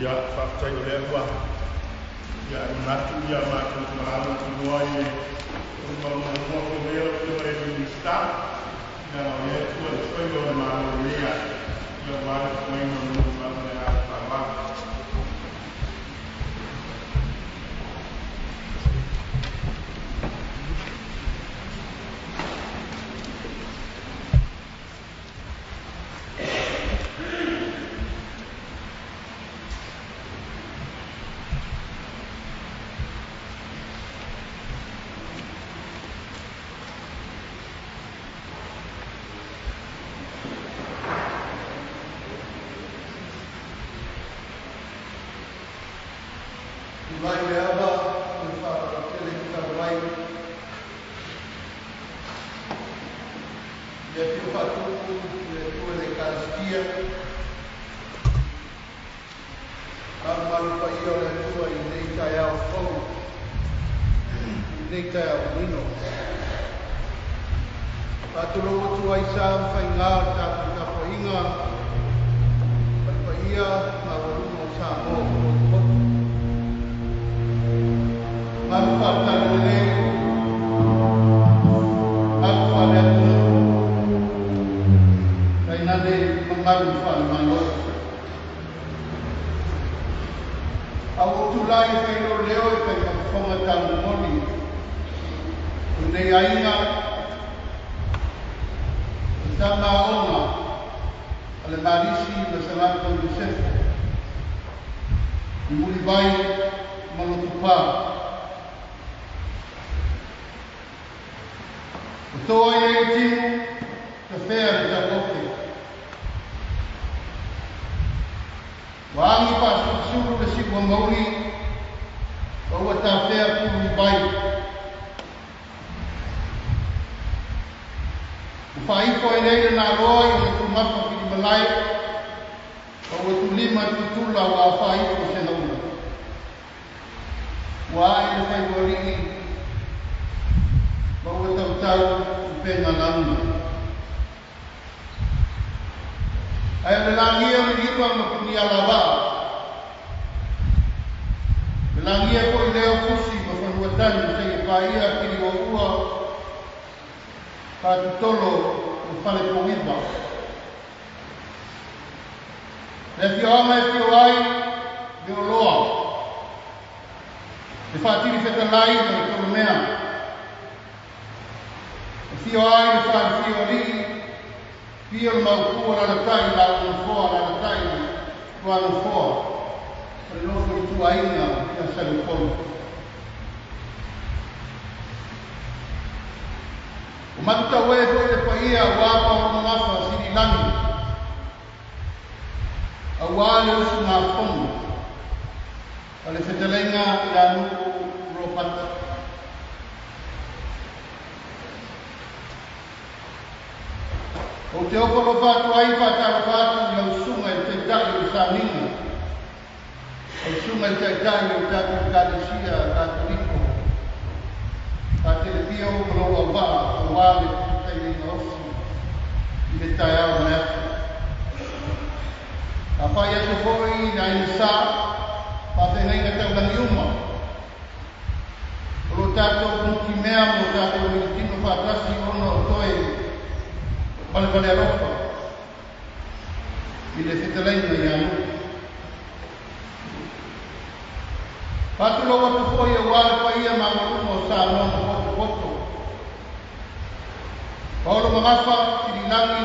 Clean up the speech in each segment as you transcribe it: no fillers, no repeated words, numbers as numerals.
Ia faafetai o lea ua ia manatu ia matou malaga atu ai e maua foi lea o le Minisita ia o lea tua le faiva o le Malo lea ia ua le fuaina o le faaaloalo. Tulai le ava ma le faaaloalo i talu ai le afio faatupu i le Atua i le Ekalesia, malumalu paia o le Atua i lenei taeao fou, i lenei taeao manino. Faatulou atu ai sa ma faiga o le tatou tapuaiga ma le paia maualuga o Samoa o motumotu. Malu faale-Talalelei, malu faale-atunuu, tainane mamalu faale-Malo. A ua ou tulai e fai lou leo e fai ma fofoga taumomoli o lenei aiga, o le tama aoga a le Malisi ma Salato Iosefo, i Mulivai ma Lotupa. O toa i le timu, tafea le tauofe. Ua agi faasulusulu le siua mauli, ma ua tafea pulu i vai. Ua faaifo ai nei le naloa i ona tumafa filimalae, ma ua tulima tutula ua afaifo se naula. Ua ae le faiualii, ma ua tautau upega lauga. Ae o le lagia o le lima ma punialavaa, le lagia foi lea o fusi ma fanuatanu seia paia kili o ua faatutolo o Falepouiva. Le afioaga e afio ai Leoloa, le Faatili Fetalai ma le Tolomea. Afio ai le Faalefia o Alii, afio le Maopu alalatai lau Nofoa alalatai Tuanofoa, o le nofo ituaiga ia Saleupolu. O matutauē foi le paia auā Paolo Magafa Sililagi, auā le usugafono a le fetalaiga ia Nuu Ropati. Ou te ofo alofa atu ai faatalofa atu i lau susuga i le Taitai o le Sauniga, lau susuga i le Taitai o le tatou Ekalesia Katoliko, Patelepio ma lou auvaa auā le taimi gaosi i le taeao ma le aso. Afai aso foi i le aiga sa, faafeagaiga taulagi uma, o lo tatou nutimea ma o tatou militino faatasi ona o toe valevale alofa i le fetalaiga ia Nuu. Faatulou atu foi auā le paia maualuga o Samoa na potopoto. Paolo Magafa, Sililagi,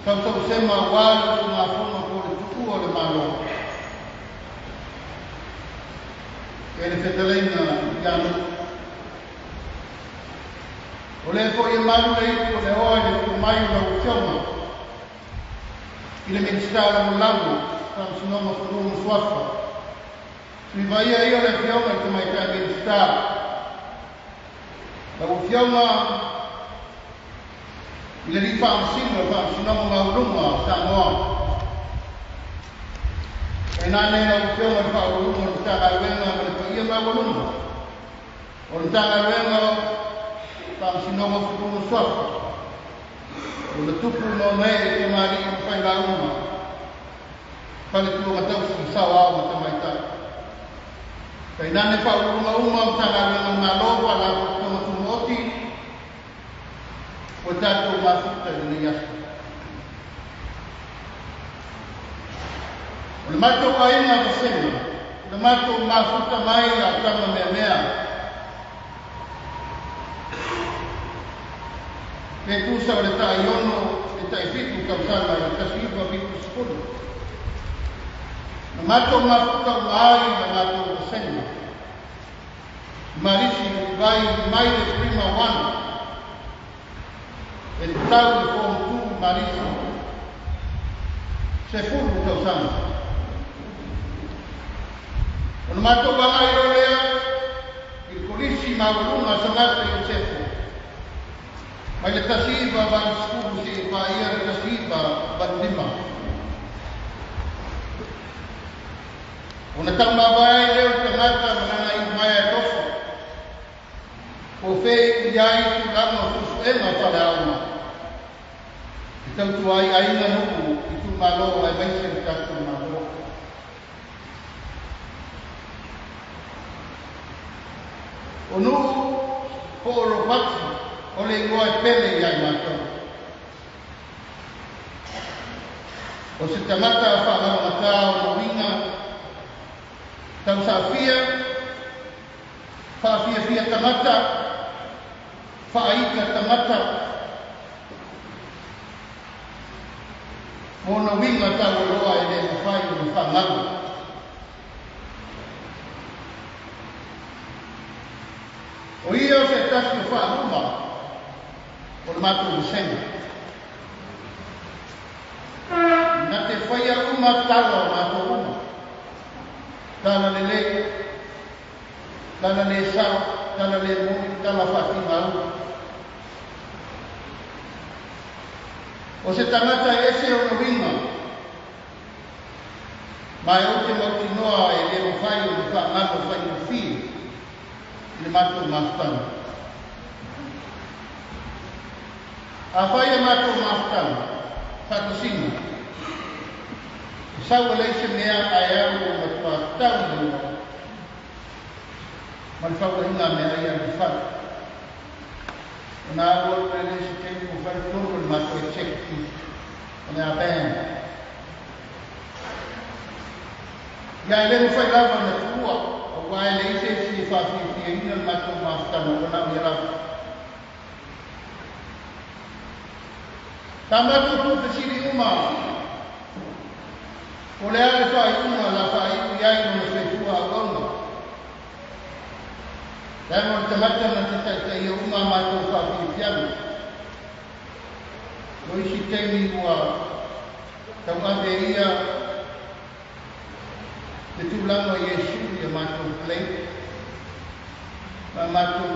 Sausausema auā le usugafono po o le tuua o le Malo. E le fetalaiga ia Nuu. O lea foi e malu le ipu o le oa i le afio mai o lau Afioga i le Minisita Lagolago Faamasinoga o Fanua ma Suafa. Sui Vaia ia o le Afioga i le Tamaitai Minisita. Lau Afioga i le Alii Faamasino o le Faamasinoga Maualuga o Samoa. Tainane lau Afioga i le Faauluuluga o le Matagaluega ma le paia maualuga o le Matagaluega o Faamasinoga o Fanua ma Suafa. O le tupu ma ona ee tamalii ma failauga, faletua tausi saoao ma tamaitai. Tainane faauluuluga uma o Matagaluega a le Malo, Faalapotopotoga Tumaoti, ua tatou mafuta i lenei aso. O le matou aiga vasega, o le matou mafuta mai a tama meamea. Pe tusa o le tai 6, le tai 7 tausaga i le 1970. Na matou mafuta uma ai na matou vasega. Marisi Mulivai mai le Primer 1, e tau i Form 2 Marisi, 10 tausaga. O le matou agai loa lea i le Kolisi Maualuga a Sagata Iosefo, mai le 1980 seia paia le 1985. Ona taumavae ai lea o le tagata ma lana iumaea e tofa, po o fea e iu i ai tulaga o suesuega faaleaoga, e tautua ai aiga, nuu, itumalo aemaise le tatou Malo. O Nuu po o Ropati o le igoa e pele ia i matou. O se tagata faagaogatā ona uiga, tausaafia, faafiafia tagata, faaita tagata, ma ona uiga taualoa e le mafai ona faagalo. O ia o se tasi o faaluma o le matou vasega. Na te faia uma tala o matou uma. Tala lelei, tala le sao, tala le moni, tala faafinau. O se tagata e ese ona uiga, ma e ou te mautinoa e le mafai ona faagalo faigofie i le matou mafutaga. Afai a matou mafutaga, faatasiga, e sau e leai se mea ae alu ua matua tau i le ua ma le fauaiga a meaai a le fale. Ona alu alu lea i se taimi ua fai Ia e le mafai lava ona tuua, aua e leai se isi e faafiafiaina le matou mafutaga ua na o ia lava. Sa matou tuufesili uma, po o le a le faaiuga o le a faaiu i ai lona soifua auauna. Leaga o le tagata na te taitaia uma a matou faafiafiaga. O isi taimi ua tauave e ia le tulaga o Iesu i a matou play ma a matou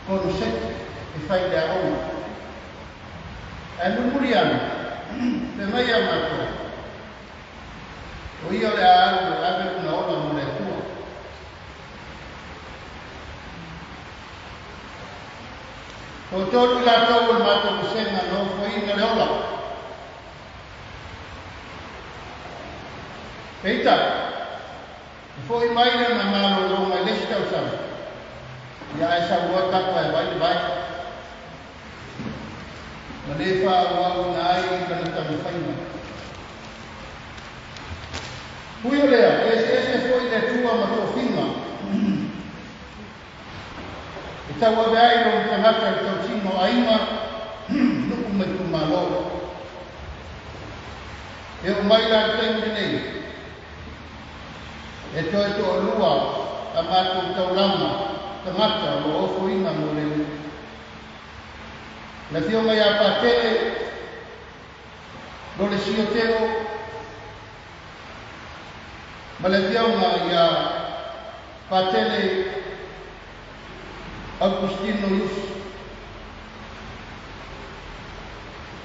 konosete e fai i le aoga. Ae mulimuli ane, fai mai ia matou, o ia o le a alu e ave lona ola mo le Atua. Toatolu i latou o le matou vasega na ofoina le ola. Peitai, na foi mai lana malologa i le isi tausaga, ia ae sau loa tapa e vai le vai. Ma le faaauauina ai lana taumafaiga. Ui o lea, e eseese foi le Atua ma tofiga e tauave ai lona tagata i le tausiga o aiga, nuu ma itumalo. E oo mai la i le taimi lenei, e toe toalua a matou taulaga tagata o lo o ofoina mo le Le Afioga ia Patele Lolesio Teo ma le Afioga ia Patele Augustino Iusi.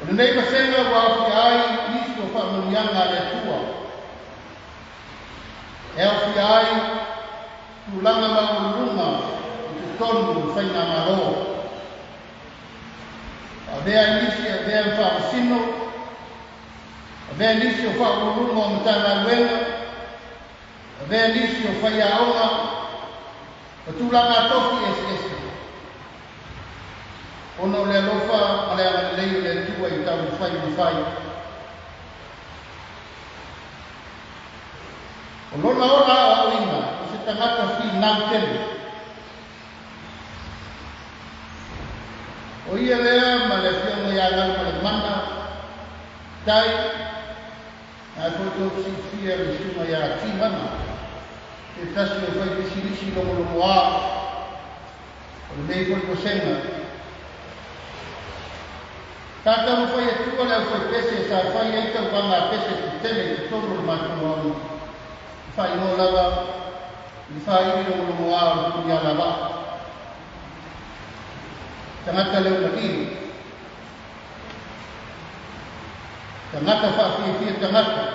O lenei vasega ua aofia ai nisi o faamanuiaga a le Atua e aofia ai tulaga maualuluga i totonu o le faigamalo. Avea ai nisi e avea ma faamasino, avea nisi o faauluuluga o Matagaluega, avea nisi o faiaoga ma tulaga tofi eseese, ona o le alofa ma le agalelei o le Atua i taumafai ma fai. O lona ola aoaoina o se tagata finau tele. O ia lea ma le Afioga ia Galumalemana Tai, na e foi tou silafia le susuga ia Timana, se tasi o fai pisinisi logologoa o lenei foi vasega. Sa taumafai atua le aufaipese sa fai ai tauvaga a pese tetele i totonu o le matou aoga, e faaigoa lava i le faaili logologoa o le Punialavaa. Tagata leo malie, tagata faafiafia tagata,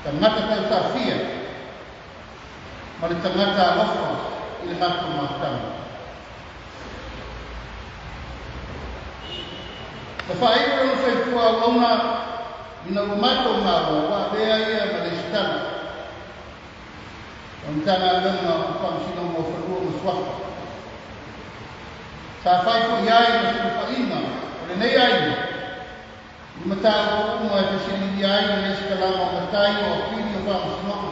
tagata tausafia, ma le tagata alofa i le matou mafutaga. Na faaiu lona soifua auauna ina ua matou malo ua avea ia ma resitala o le Matagaluega o Faamasinoga o Fanua ma Suafa. Sa fai foi ai ma sulufaiga o lenei aiga i mataupu uma e fesiligia ai le resitalaga o matai o apili o faamasinoga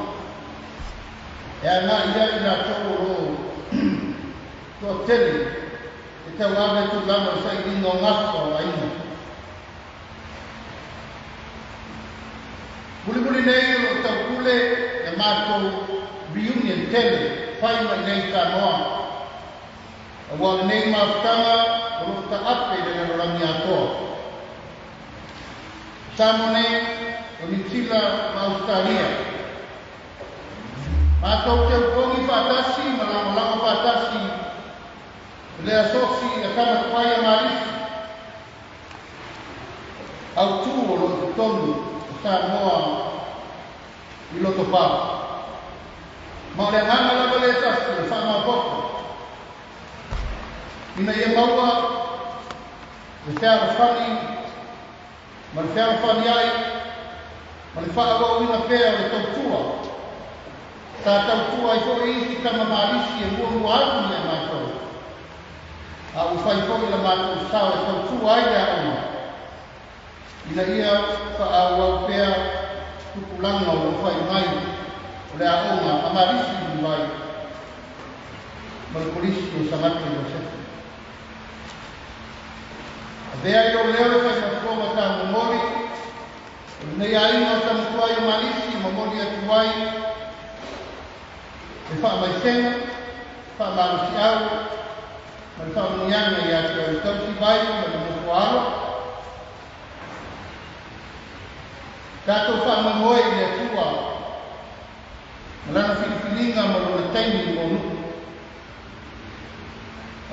e agai ai i latou o lo o toatele e tauave tulaga o le sailiga o gafa o aiga. Mulimuli nei o lo o taupule le matou reunion tele fai mai nei i Samoa, aua o lenei mafutaga o lo o taape i le lalolagi atoa. O Samoa nei, o Niu Sila ma Ausetalia. Matou te upogi faatasi ma lagolago faatasi i le asosi a tama tuai a Malisi autu o lo o i totonu o Samoa i Lotopa. Ma o le agaga lava lea tasi o le faamaopoopo ina ia maua le fealofani ma le fealofani ai ma le faaauauina pea o le tautua sa tautua ai foi isi tama Malisi e muamua atu ia matou, a ua fai foi la matou sao e tautua ai le aoga ina ia faaauau pea tupulaga o lo o fai mai o le aoga a Marisi i Mulivai ma le Kolisi o Sagato Iosefa. Avea i lou leo le faimatutoa ma tamomoli o lenei aiga o Tamatuai o Malisi e momoli atu ai le faamaisega, faamalosiau ma le faamanuiaga ia te oe le tausivai ma le nofoaalo. Tatou faamoemoe i le Atua ma Lana filifiliga ma Lona taimi mo nuu.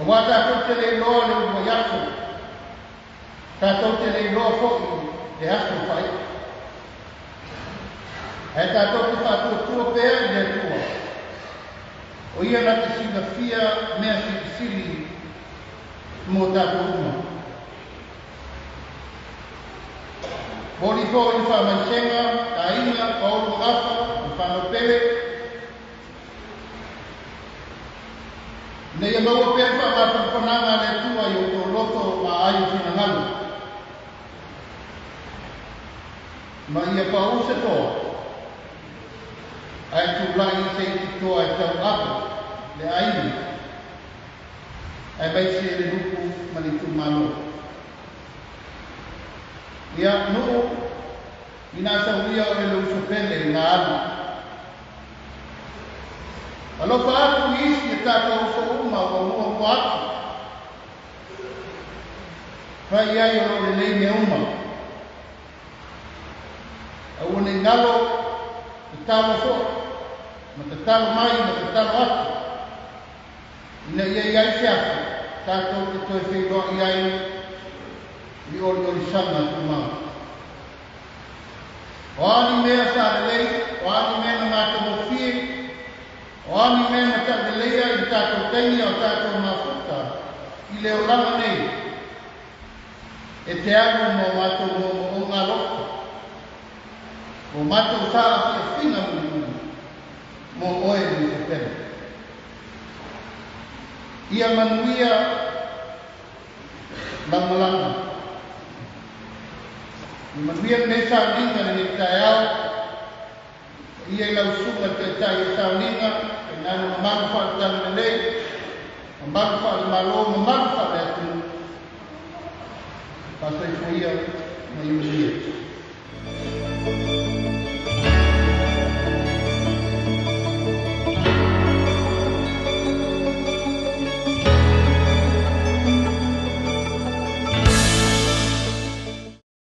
Aua tatou te le iloa le uluai aso, tatou te le iloa foi le aso faaiu. Ae tatou te faatuatua pea i le Atua, o Ia na te silafia mea silisili mo tatou uma. Momoli foi le faamaisega, aiga, paolo ma gafa, ma fanau pele, ina ia maua pea le faamafanafanaga a le Atua i outou loto ma aai o finagalo, ma ia pau se toa, ae tulai se isi toa e tauave le aiga, aemaise le luku ma le itumalo. Ia, nuu, ina sauia oe le uso pele i ngā alu. Alofa atu i isi e tatou uso uma ua muamua atu. Fai ai o lo o lelei mea uma. Aua ne i galo, tatalo foi, ma tatalo mai ma tatalo atu, ina ia i ai se aso tatou te toe feiloai ai i oliolisaga tumau. O a ni mea sa lelei, o a ni mea na matagofie, o a ni mea na tauleleia i le tatou taimi a o tatou mafuta i le olaga nei, e te alu ma o matou moomooga alofa, ma o matou saafiafiga mulimuli mo oe le uso pele. Ia manuia lau malaga. Ia manuia lenei sauniga lenei taeao, paia i lau susuga le Taitai o sauniga, tainane mamalu faale-talalelei, mamalu faale-Malo, mamalu faale-atunuu. Faasoifua ia ma ia manuia.